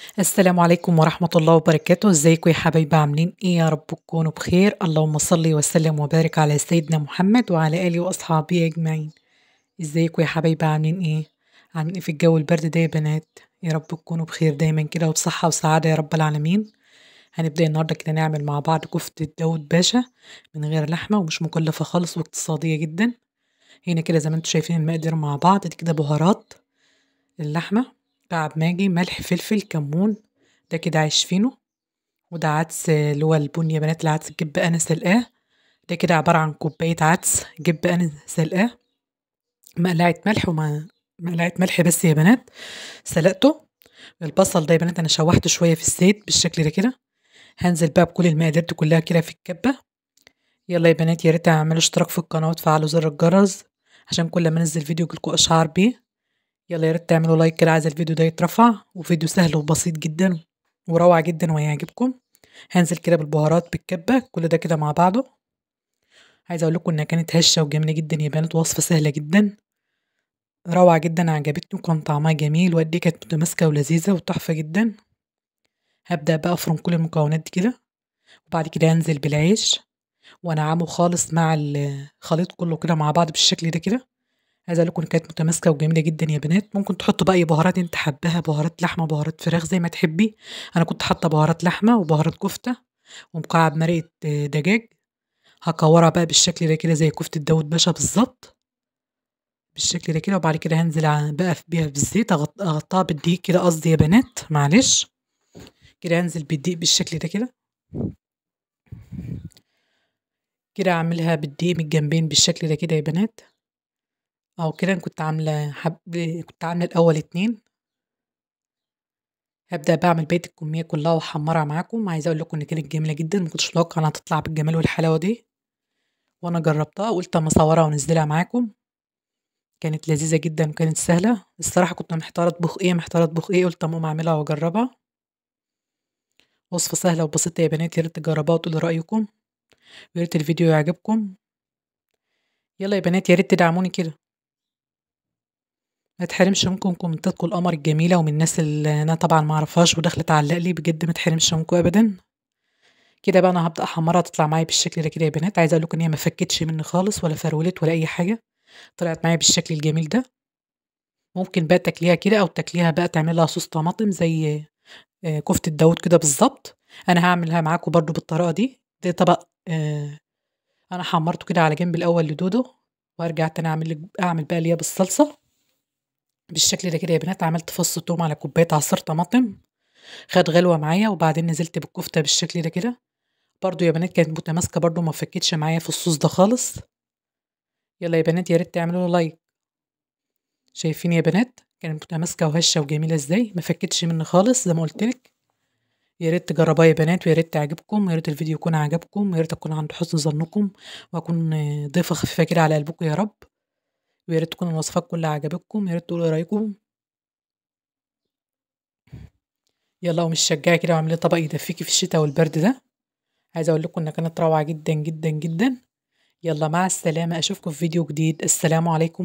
السلام عليكم ورحمة الله وبركاته. ازيكم يا حبايبي، عاملين ايه؟ يا رب تكونوا بخير. اللهم صل وسلم وبارك على سيدنا محمد وعلى آله وأصحابه أجمعين. ازيكم يا حبايبي، عاملين ايه؟ عاملين ايه في الجو البرد ده يا بنات؟ يا رب تكونوا بخير دايما كده وبصحة وسعادة يا رب العالمين. هنبدأ النهاردة كده نعمل مع بعض كفتة داود باشا من غير لحمة ومش مكلفة خالص واقتصادية جدا. هنا كده زي ما انتم شايفين المقادير مع بعض. دي كده بهارات اللحمة، كعب ماجي، ملح، فلفل، كمون، ده كده عيش فينو، وده عدس اللي هو البني يا بنات، العدس الجبة انا سلقاه. ده كده عبارة عن كوباية عدس جبة انا سلقاه، مقلعة ملح ومقلعة ملح بس يا بنات سلقته. البصل ده يا بنات انا شوحته شوية في الزيت بالشكل ده كده. هنزل بقى بكل المقادير دي كلها كده في الكبة. يلا يا بنات، يا ريت تعملوا اشتراك في القناة وتفعلوا زر الجرس عشان كل ما انزل فيديو يجيلكوا اشعار بيه. يلا يا ريت تعملوا لايك كده، عايزه الفيديو ده يترفع، وفيديو سهل وبسيط جدا وروعه جدا وهيعجبكم. هنزل كده بالبهارات بالكبه كل ده كده مع بعضه. عايزه اقول لكم انها كانت هشه وجميلة جدا يا بنات، وصفه سهلة جدا روعه جدا، عجبتني وكان طعمها جميل وقد ايه كانت متماسكة ولذيذه وتحفه جدا. هبدا بقى افرم كل المكونات دي كده، وبعد كده هنزل بالعيش وانعمه خالص مع الخليط كله كده مع بعض بالشكل ده كده. عايزه اقول لكم كانت متماسكة وجميلة جدا يا بنات. ممكن تحطوا بقى اي بهارات انت حباها، بهارات لحمه، بهارات فراخ، زي ما تحبي. انا كنت حاطه بهارات لحمه وبهارات كفته ومكعب مرقه دجاج. هكورها بقى بالشكل ده كده زي كفته داود باشا بالظبط بالشكل ده كده. وبعد كده هنزل بقى بيها بالزيت، اغطاها بالدقيق كده، قصدي يا بنات معلش كده، هنزل بالدقيق بالشكل ده كده كده، اعملها بالدقيق من الجنبين بالشكل ده كده يا بنات. اهو كده كنت عامله كنت عامله الاول 2. هبدا بعمل بقية الكمية كلها واحمرها معاكم. عايزه اقول لكم ان كانت جميلة جدا، ما كنتش متوقعه انها تطلع بالجمال والحلاوه دي، وانا جربتها وقلت اما اصورها وانزلها معاكم. كانت لذيذة جدا وكانت سهلة الصراحة. كنت محتارة اطبخ ايه، محتارة اطبخ ايه، قلت اما اعملها واجربها. وصفه سهلة وبسيطة يا بنات، يا ريت تجربوها وتقولوا رايكم، ويا ريت الفيديو يعجبكم. يلا يا بنات، يا ريت تدعموني كده، ما تحرمش منكم كومنتاتكم القمر الجميلة ومن الناس اللي انا طبعا ما اعرفهاش وداخله تعلق لي، بجد ما تحرمش منكم ابدا. كده بقى انا هبدا احمرها، تطلع معايا بالشكل ده كده يا بنات. عايزه اقول لكم ان هي ما فكتش مني خالص ولا فرولت ولا اي حاجة، طلعت معايا بالشكل الجميل ده. ممكن بقى تاكليها كده او تاكليها بقى تعملها صوص طماطم زي كفته داود كده بالظبط. انا هعملها معاكم برده بالطريقة دي. ده طبق انا حمرته كده على جنب الاول لدودو، وارجع تاني اعمل بقى ليا بالصلصه بالشكل ده كده يا بنات. عملت فص توم على كوباية عصير طماطم، خد غلوه معايا، وبعدين نزلت بالكفته بالشكل ده كده. برضو يا بنات كانت متماسكة برضو، ما فكتش معايا في الصوص ده خالص. يلا يا بنات يا ريت تعملوا له like. شايفين يا بنات كانت متماسكة وهشه وجميلة ازاي، ما فكتش مني خالص زي ما قلت لك. يا ريت تجربوها يا بنات، ويا ريت تعجبكم، ويا ريت الفيديو يكون عجبكم، ويا ريت اكون عند حسن ظنكم، واكون ضيفه خفيفة كده على قلبكم يا رب. ويا ريت تكون الوصفات كلها عجبتكم، يا ريت تقولوا رايكم. يلا ومش شجعي كده واعملي طبق يدفيكي في الشتاء والبرد ده. عايزه اقول لكم انها كانت روعه جدا جدا جدا. يلا مع السلامة، اشوفكم في فيديو جديد. السلام عليكم.